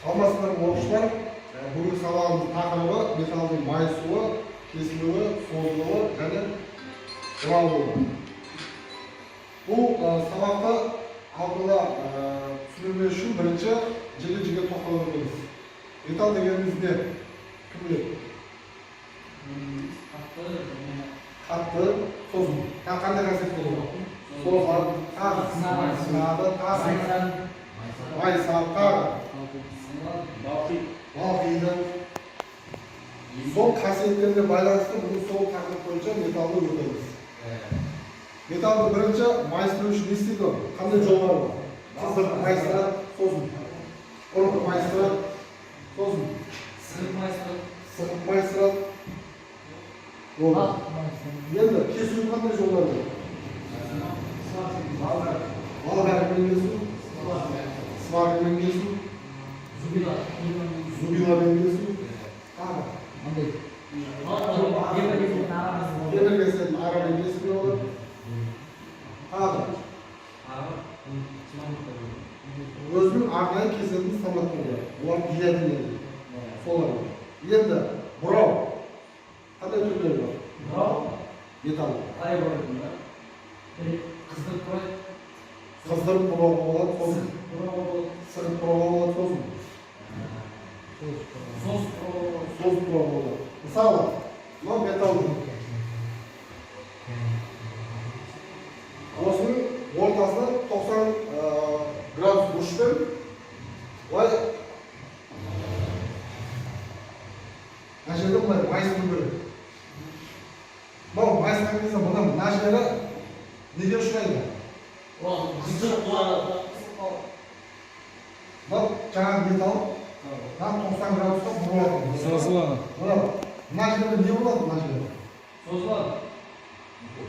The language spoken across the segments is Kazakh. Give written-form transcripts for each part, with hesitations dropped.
Саламатсыздар ма, оқушылар? Бүгінгі сабағымыздың тақырыбы металдың майысуы, кесілуі, созылуы және бұралуы. Бұл сабақты алдын ала түсіндірмес үшін бірінші жеке-жеке тоқталып өтеміз. Металл дегеніміз не? Кім біледі? Қатты және Қатты, сосын тағы қандай қасиеттері бар? Созылады, тағы сынады, тағы майысады, тағы балқиды. Сол қасиеттеріне байланысты бүгін сол тақырып бойынша металлды өтеміз. Металлды бірінші майыстыру үшін не істейді ол? Қандай жолдар бар? Қыздырып майыстырады, сосын ұрып майыстырады, сосын сығып майыстырады. Сығып майыстырады. Болды. Енді кесудің қандай жолдары бар? Болгаркамен кесу, сваркамен кесу, зубиламен кесу, тағы темір кесетін арамен кесуге болады. Тағы өзінің арнайы кесетін станоктары бар. Олар гильотина дейді. Солар бар. Енді бұрау қандай түрлері бар? Бұрау Металл. Қалай бұрайтын да? Қыздырып бұрайды. Қыздырып бұрауға болады, сосын Бұрауға болады. сығып бұрауға болады, сосын Созып бұрауға болады. Созып бұрауға болады. Мысалы, мынау металл. Осының ортасына 90 градус бұрышпен былай мына жерде былай майыстыру керек. Мынау майысқан кезде мына мына жері неге ұшырайды? Қыздырып бұрады. Мынау жаңағы металл мына 90 градусқа бұрылады. Созылады. Мынау мына жерде не болады, мына жерде? Созылады.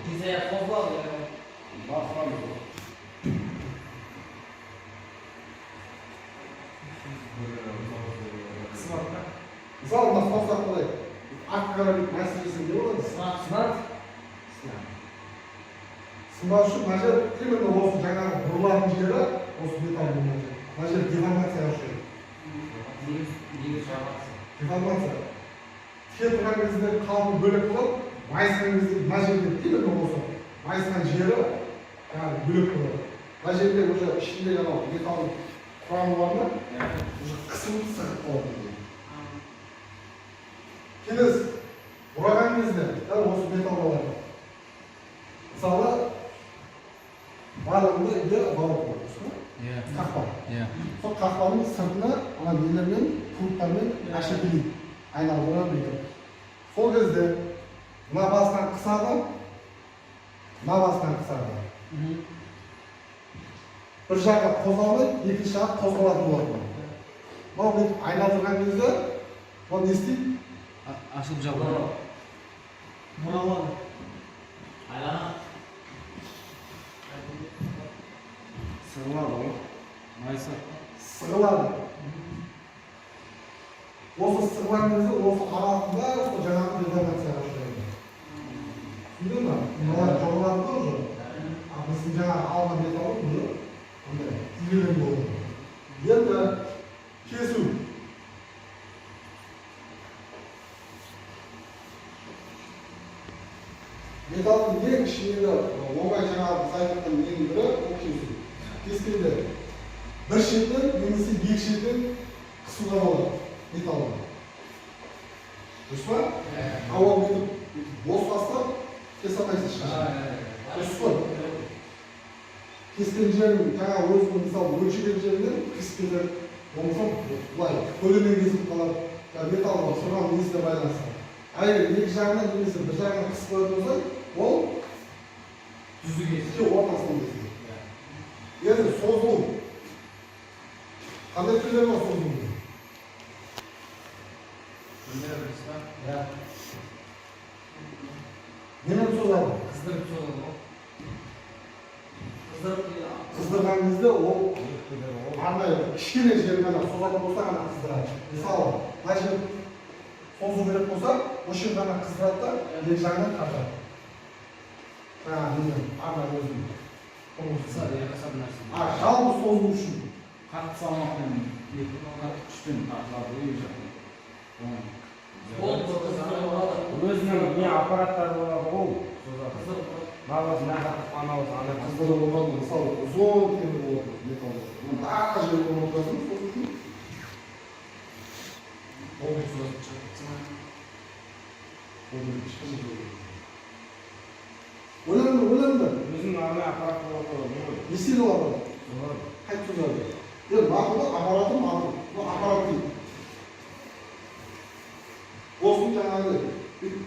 Қисая созылады. Мысалы, мына саусақ былай артқа қарай бүйтіп майыстырып жіберсең не болады? Сынады. Сынбас үшін мына жер именно осы жаңағы бұрылатын жері, осы металлдың мына жері. Мына жер деформацияға ұшырайды. Деформация. Тіке тұрған кезде қалпы бөлек болады, майысқан кезде мына жерде именно осы майысқан жері жаңағы бөлек болады. Мына жерде уже ішіндегі анау металлдың құрамы бар ма? Уже қысылып сығып қалады. Келесі бұраған кезде дәл осы металл алайық. Мысалы, барлығында үйде ворот бар, дұрыс па? Иә. Қақпа. Иә. Сол қақпаның сыртына ана нелермен, пруттармен әшекейлейді, айналдырып бүйтіп. Сол кезде мына басынан қысады, мына басынан қысады. Бір жағы қозғалмайды, екінші жағы қозғалатын болады. Мынау бүйтіп айналдырған кезде ол не істейді? Ашылып жабылады. Бұралады. Айланады. Сығылады ғой. Майысады. Сығылады. Осы сығылған кезде осы аралықтың бәрі сол жаңағы деформацияға ұшырайды. Түсіндің ба? Мыналар жоғалады да уже. А біздің жаңағы алған металл уже андай ирелең болады. Енді кесу. Металлдың ең ішіндегі оңай жаңағы біз айтқан ненің бірі ол кесу. Кескенде бір шетінен немесе екі шетінен қысуға болады металлды. Дұрыс па? А ол бүйтіп бос тастап кесе алмайсың ешқашан. Дұрыс қой? Кескен жерің жаңағы өзінің мысалы өлшеген жерінен қисып кетеді. Болмаса былай көлденең кесіліп қалады. Жаңағы металл тұрған несіне байланысты. А егер екі жағынан немесе бір жағынан қысып қоятын болсаң, ол Түзу кеседі. тіке ортасынан кесіледі. Енді созылу. Қандай түрлері бар созылудың? Иә. Немен созады? Қыздырып созылады ғой. Қыздырып. Қыздырған кезде ол арнайы кішкене жерін ғана созатын болса ғана қыздырады. Мысалы, мына жер созу керек болса, осы жерін ғана қыздырады да, екі жағынан тартады. Жаңағы немен, арнайы өзінің құрылғысы. Қысады, иә, қысады нәрсе. А жалпы созу үшін Қатты салмақпен, қатты күшпен тартылады ғой екі жақтан. Оңай. Ол қыздырып алады. Өзінің не аппараттары болады ғой, созатын. Қыздырып алады. Мынаусы мына жақта, анаусы ана жақта. Қыздырып болғанда, мысалы, ұзын темір болады металл. Оны ана жерге орнатасың, сол үшін. Ол созып шығады. Оны ешқашан жібермейді. Ойланыңдар, ойланыңдар. Өзінің арнайы аппараты болады ғой. Не істейді ол аппарат? Созады. Қайтып созады. Енді мақұл да, аппараты мақұл. Бұл аппарат дейді. Осыны жаңағыдай бүйтіп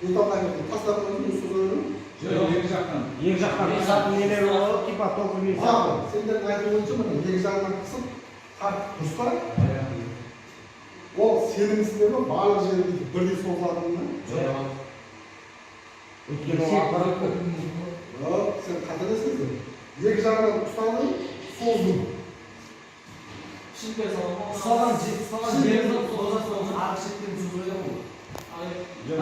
металл әкеліп тастап қойсын, өзі соза береді ме? Жоқ, екі жақтан. Екі жақтан қысатын нелері болады, типа токарный. Мақұл, сендердің айтуы бойынша, міне, екі жағынан қысып тартып дұрыс па? Ол сенімсіздер ме барлық жері бүйтіп бірдей созылатынына? Жоқ. Өйткені ол аппарат қой. Жоқ, сен қателесесің. Екі жағынан ұстадың, создың. Шынтай саламын. Ұстаған ұстаған жерін соза, арғы шеттен созып ғой. Жоқ,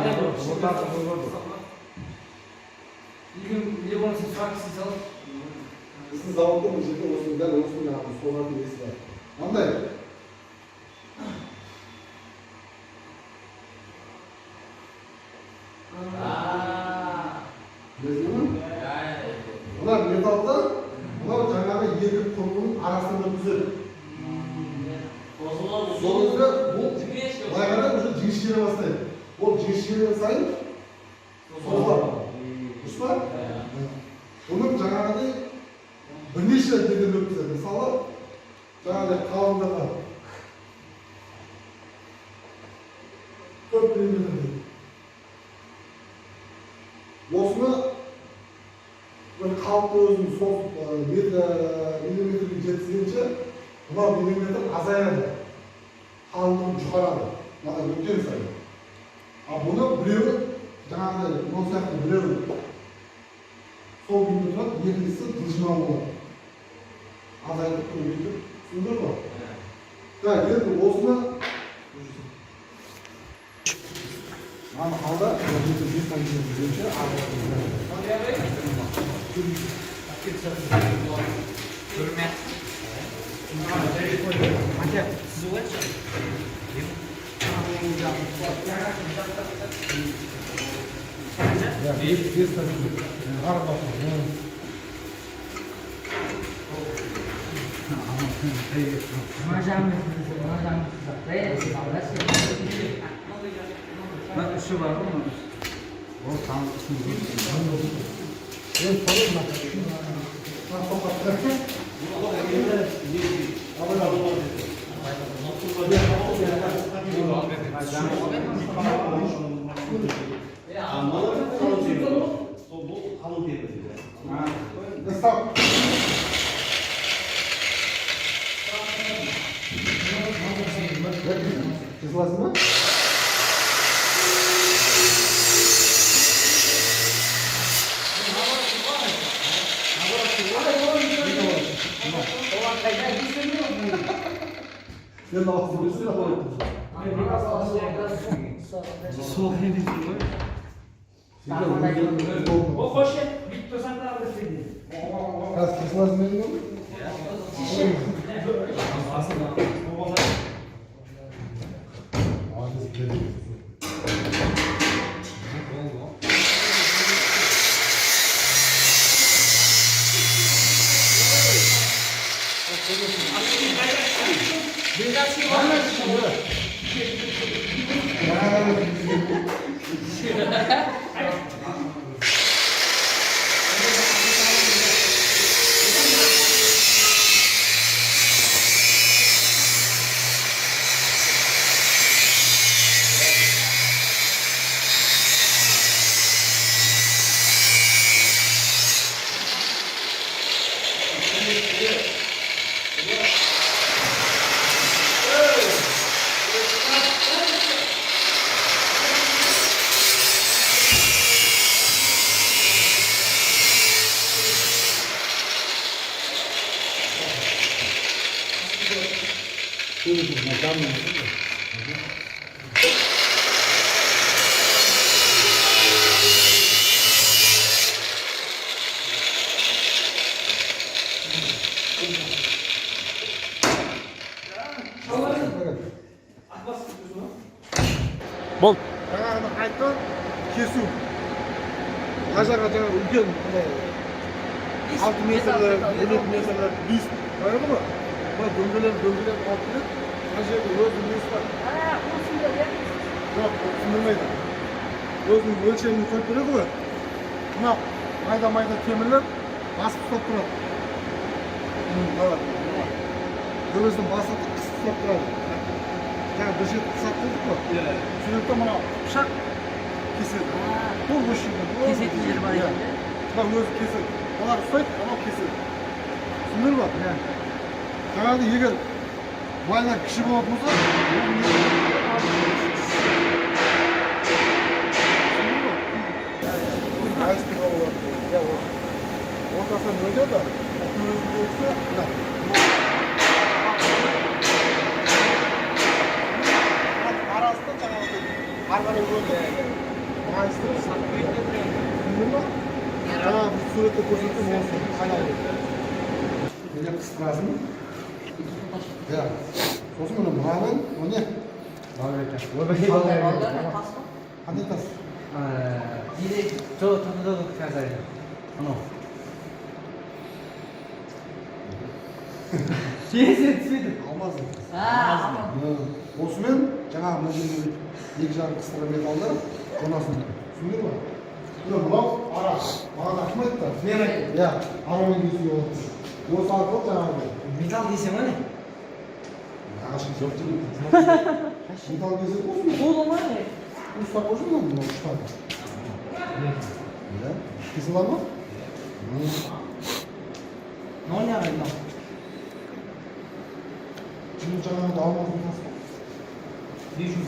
ортасы созады. Егер не болмаса сұрақ істей салып. Біздің зауытта мына жерде осының, дәл осының жаңағы созатын несі бар. Мынандай. Білесің бе? Мына металды мынау жаңағы екі құрылғының арасынан өткізеді. Сол кезде бұл былай қарай уже жіңішкере бастайды. Ол жіңішкерген сайын созылады. Дұрыс па? Бұның жаңағыдай бірнеше неден өткізеді. Мысалы, жаңағыдай қалыңдығы 4 миллиметр дейді. Осыны бір қалыпты өзінің сол миллиметрге жеткізгенше, мынау миллиметр азаяды, қалыңдығы жұқарады мына өткен сайын. А бұны біреуі жаңағыдай мынау сияқты, біреуі сол күйінде тұрады, екіншісі жылжымалы болады, азайтып, көбейтіп. Түсіндіңдер ғой? Так, енді осыны, мынаны ал да, 5 сантиметр бойынша. Көрме. Әке, сіз ойлайсыз. 5 сантиметр ар басы. Мына үші бар ғой, мына үш. Ол там үстінде. Енді солай мына тоқтат. Бұл қалың темір дейді. Стоп. Қосыласың ба? Сен аласың, білсің, Сол емес ғой. Ол қош бүйтіп тұрсаң да бір істейді. Қазір қосыласың дедің ғой? Молодец, келді. Болды. Болды. Жаңағыны айтқан кесу. Мына жаққа жаңағы үлкен мындай 6 метрлік, 12 метрлік лист қояды ғой. Мына дөңгелек дөңгелек алып келеді. Мына жерде өзінің несі бар. Жоқ, ол түсіндірмейді. Өзінің өлшемін қойып береді ғой. Мына майда майда темірлер басып ұстап тұрады. Мына төбесін басып қысып ұстап тұрады. Жаңа бір жерді қысады дедік қой. Иә. Сөйтеді мына пышақ кеседі. Бұл осы жерде. Кесетін жері бар екен, иә? Мына өзі кеседі. Олар ұстайды, анау кеседі. Түсіндіңдер ма? Иә. Жаңағы егер былайынан кіші болатын болса, ол не- Түсіндің ба? Айстыға болады. Иә, осы. Ортасынан өтеді, төбесінде өтсе, мына. Арасында жаңағыдай ары қарай өтіп, майыстырып түсіндің ба? Жаңағы біз суретте көрсеткен осы айналу. Міне қыстырасың. Иә. Сосын міне мынамен, мына не? Қандай тас? Или то қазір. Анау. Кесе түспейді. Алмаз. Осымен жаңағы мына жерге бүйтіп екі жағын қыстырған металлдар қонасың. Түсіндің ба? Міне мынау ара. Маған кім айтты? Мен айттым. Иә, арамен кесуге болады. Осы арқылы жаңағыдай Металл кесе ма не? ағаш жоқ. Металл кеседі осымен. Қолы ма не? Ұстап қойсын мына мынау ұштады. Иә. Кесе ала ма? Мынау не ағай мынау? Şimdi жаңағыдай алмаздың тасы ғой. Вижу.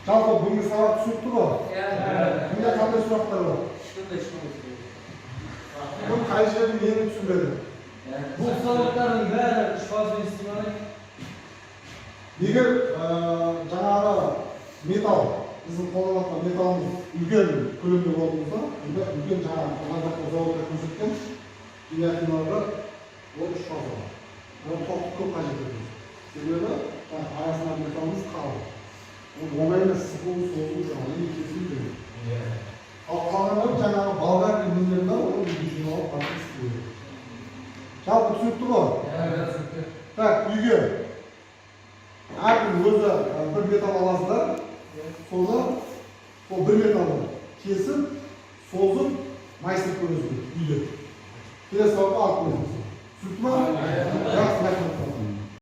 Жалпы бүгінгі сабақ түсінікті ғой? Кімде қандай сұрақтар бар? Ешқандай ешқандай. Кім қай жерде нені түсінбеді? Бұл станоктардың бәрі үш фазамен істей ма не? Егер жаңағы металл, біздің қолданатын металлымыз үлкен көлемде болатын болса, онда үлкен жаңағы ана жақта заводта көрсеткен гильотиналарға ол үш фазалы. Ол тоқты көп қажет етеді. Себебі жаңағы арасындағы металлымыз қалың. Ол оңай емес сығу, созу, жаңағы не кесу деген. Ал қалғандары жаңағы болгарка нелердің бәрі ол үйге жиналып барып істеу. Жалпы түсінікті ғой? Иә, түсінікті. Так, үйге әркім өзі бір металл аласыздар, соны сол бір металлды кесіп, созып, майыстырып көресіздер үйде. Келесі сабаққа алып келесіздер. Түсінікті ма? Жақсы, рахмет.